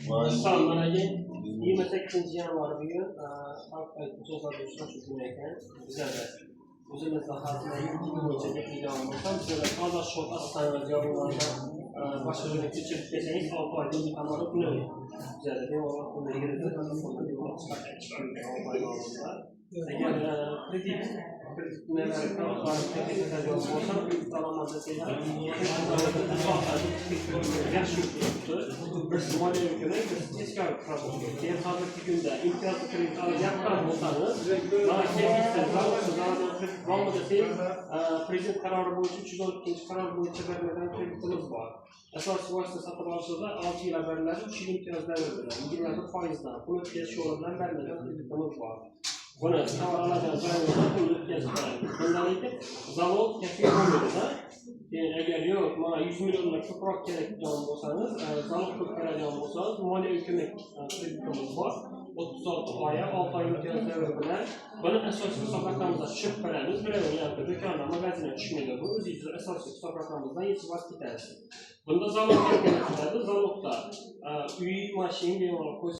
Assalomu alaykum. 28 yanvar bugun so'zlarda uchrashuv kuni ekan. Bizlarda o'zimizda hozir YouTube bo'yicha gapiradigan bo'lsam, bizlarda toza счёт asosan yozuvlarda boshqa joyga ko'chirib kelsangiz, 6 oy debit amali puli bizlarda bemalol pulni bemalol chiqarib 6 oy davomida. Agar kredit nimalari bo'lsa, kredit olaman desangiz, yaxshi turibdi. Birisi moliyaviy ko'mak, birisi tezkor продукт. Keyin hozirgi kunda imtiyozli kredit olgan bo'lsangiz, mana kelgusida zalogsiz kredit bormi desangiz, prezident qarori bo'yicha, 312-qaror bo'yicha beriladigan kreditimiz bor. Asosiy vosita sotib olishida 6 yil beriladi, 3 yil imtiyoz davri bilan, 21%dan pul o'tkazish yo'li bilan beriladigan kreditimiz bor. Buni tovar oladigan joyimizda pul o'tkazib beramiz. Bundan keyin залог kafil bo'lmaydida. Keyin agar yo'q, mana 100 milliondan ko'proq kerak degan bo'lsangiz, залог ko'p beradigan bo'lsangiz, moliyaviy ko'mak kreditimiz bor. 36 oy, 6 oy imtiyoz davri bilan buni asosiy hisob raqamimizdan tushirib beramiz. Birovni yoki do'kondan, magazindan tushmaydi bu. O'zingiz asosiy hisob raqamimizdan yechib olib ketasiz. Bunda залог qiladi. Залог da uy, mashina bemalol qo'ysa